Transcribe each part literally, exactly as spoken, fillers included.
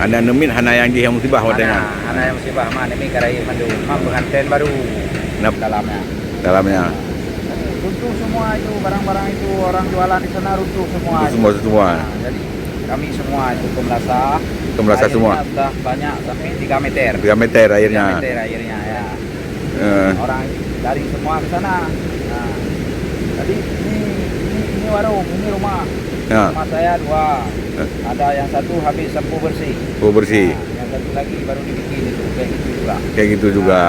Hana neumiet, hana nyang jih nyang musibah watèe nyan. Hana, hana nyang musibah, ma neumiet ka rayeuk mandum, ma pengantin baru. Nap- Dalamnya. Dalamnya. Runtuh semua itu, barang-barang itu, orang jualan di sana runtuh semua. Runtuh semua, semua. Nah, jadi kami semua itu ke Melasah. Ke Melasah semua. Airnya sudah banyak sampai tiga meter. Tiga meter airnya. Tiga meter airnya, ya. Eh. Orang lari semua ke sana. Nah, jadi ini, ini, ini warung, ini rumah. Ya. Rumah saya dua. Eh. Ada yang satu habis sapu bersih. Sapu bersih. Nah, yang satu lagi baru dibikin itu, kayak gitu juga. Kayak gitu juga.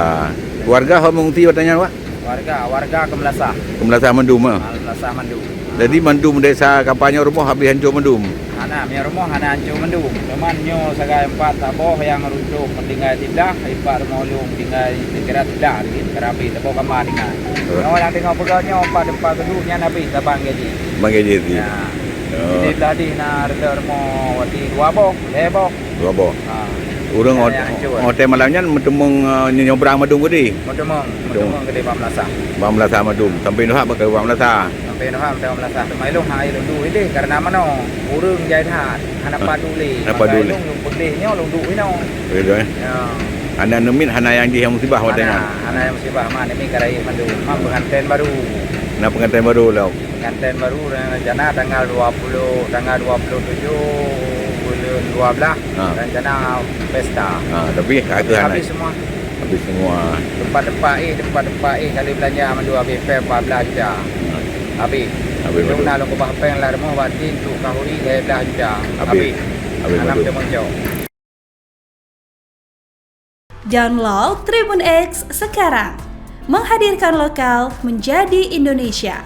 Warga ho mengungsi watèe nyan, Wak? Warga, warga ke Melasah. Ke Melasah mandum, ah? Ah, Melasah mandum. Jadi mandum desa Kapanyoe rumoh habis hancô mandum? Hana, meunyoe rumoh hana hancô mandum. Cuman nyoe sagai empat saboh nyang runtuh, tinggai siblah, empat rumoh lôn tinggai kira siblah lagèe, kira habis saboh kama tinggai. Oh. Nyoe nyang teungoh peugah nyoe empat, empat geuduek nyan habis saban gaji. Saban gaji. Ya. Oh. Jadi blah dih na reuta rumoh, berarti dua boh, lhèe boh. Dua boh. Ha. Ureueng ot-, watèe malam nyan meuteumong, eh, nyobrang mandum keudéh? Meuteumong, meuteumong keudéh bak Melasah. Bak Melasah mandum. Sampoe neuhak bak, bak Melasah. Sampoe neuhak bak Melasah. Teuma ilôn hai lôn duek idéh karena manoe ureueng jai that. Hana paduli. Hana paduli. Maka ilôn lôn peudeh nyoe lôn duek inoe. Beutôi, eh? Ya. Hana neumiet, hana nyang jih nyang musibah watèe nyan. Hana nyang musibah, ma neumiet ka rayeuk mandum. Ma pengantin baru. Na pengantin baru lom. Pengantin baru rencana tanggal dua puluh, tanggal dua puluh tujuh buleuen dua belas, ha, rencana pesta. Ha, tapi habis, habis semua. Habis semua. Tempat-tempat, eh, tempat-tempat, eh, kali belanja mandum habis, pèng empat belas juta. Ha. Habis. Habis mandum. Lôn na lôn keubah pèng lam rumoh, bak ti untuk kahuri lhèe belas juta. Habis. Habis. Habis mandum. Download Tribun X sekarang. Menghadirkan lokal menjadi Indonesia.